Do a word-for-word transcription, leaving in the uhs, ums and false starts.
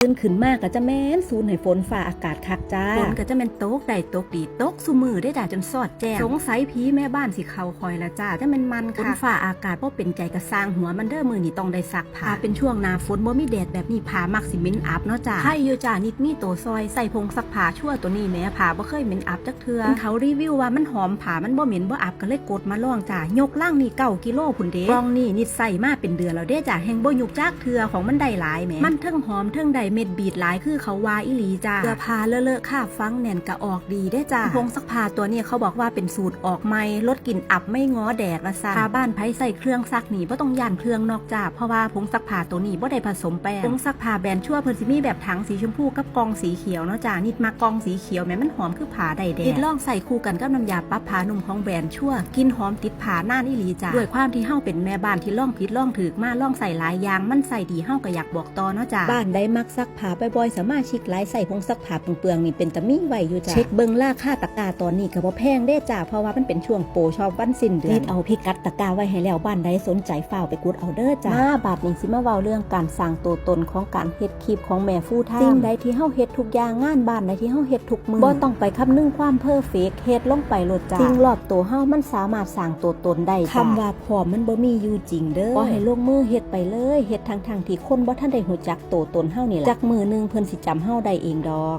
ตื่นขึ้นมาก็จะแม่นสูนให้ฝนฟ้าอากาศคักจ้า ฝนก็จะแม่นตกได้ตกดี ตกซุมื้อเด้จ้า จนซอดแจ้ง สงสัยผีแม่บ้านสิเข้าข่อยละจ้า จะแม่นมันคัก ฝนฟ้าอากาศบ่เป็นใจก็ซ่างหัวมันเด้อ มื้อนี้ต้องได้ซักผ้า ถ้าเป็นช่วงหน้าฝนบ่มีแดดแบบนี้ ผ้ามักสิเหม็นอับเนาะจ้า ไคอยู่จ้า นิดมีโตซ่อย ใส่ผงซักผ้าชัวร์ โตนี้แหม ผ้าบ่เคยเหม็นอับจัก เทื่อ เห็นเขารีวิวว่ามันหอม ผ้ามันบ่เหม็นบ่อับ ก็เลยกดมาลองจ้า ยกลังนี่เก้ากิโลพุ้นเด้ กล่องนี่นิดใส่มาเป็นเดือนแล้วเด้จ้า แฮ่งบ่ยุบจักเทื่อ ของมันได้หลายแหม มันเทิงหอมเทิงได้เม็ดบีดหลาย คือเขาว่าอีหลีจ้า เสื้อผ้าเลอะๆคราบฝังแน่นก็ออกดีเด้จ้า ผงซักผ้าตัวนี้เขาบอกว่าเป็นสูตรออกใหม่ ลดกลิ่นอับไม่ง้อแดดว่าซั่น ถ้าบ้านไผใส่เครื่องซักนี่บ่ต้องย้านเครื่องน็อกจ้า เพราะว่าผงซักผ้าตัวนี้บ่ได้ผสมแป้ง ผงซักผ้าแบรนด์ชัวร์เพิ่นสิมีแบบถังสีชมพูกับกล่องสีเขียวเนาะจ้า นิดมักกล่องสีเขียวแหม มันหอมคือ ผ้าได้แดด ลองใส่คู่กันกับน้ำยาปรับผ้านุ่มของแบรนด์ชัวร์ กลิ่นหอมติดผ้านานอีหลีจ้า ด้วยความที่เฮาเป็นแม่บ้านที่ลองผิดลองถูกมา ลองใส่หลายอย่าง มันใส่ดี เฮาก็อยากบอกต่อเนาะจ้า บ้านใดมักซักผ้าบ่อยๆ สมาชิกหลาย ใส่ผงซักผ้าเปลืองๆนี่เป็นตามีไว้อยู่จ้า เช็คเบิ่งราคาตะกร้าตอนนี้ก็บ่แพงเด้จ้า เพราะว่ามันเป็นช่วงโปรช็อปวันสิ้นเดือน ติดเอาพิกัดตะกร้าไว้ให้แล้ว บ้านใดสนใจฟ้าวไปกดเอาเด้อจ้า มาบาดนี้สิมาเว้าเรื่องการสร้างตัวตนของการเฮ็ดคลิปของแม่ full time สิ่งใดที่เฮาเฮ็ดทุกอย่าง งานบ้านใดที่เฮาเฮ็ดทุกมื้อ บ่ต้องไปคำนึงความเพอร์เฟกต์ เฮ็ดลงไปโลดจ้า สิ่งรอบตัวเฮามันสามารถสร้างตัวตนได้จ้า คำว่าพร้อมมันบ่มีอยู่จริงเด้อ ขอให้ลงมือเฮ็ดไปเลย เฮ็ดทั้งๆที่คนบ่ทันได้รู้จักตัวตนเฮานี่ล่ะ จักมื้อหนึ่งเพิ่นสิจำเฮาได้เองดอก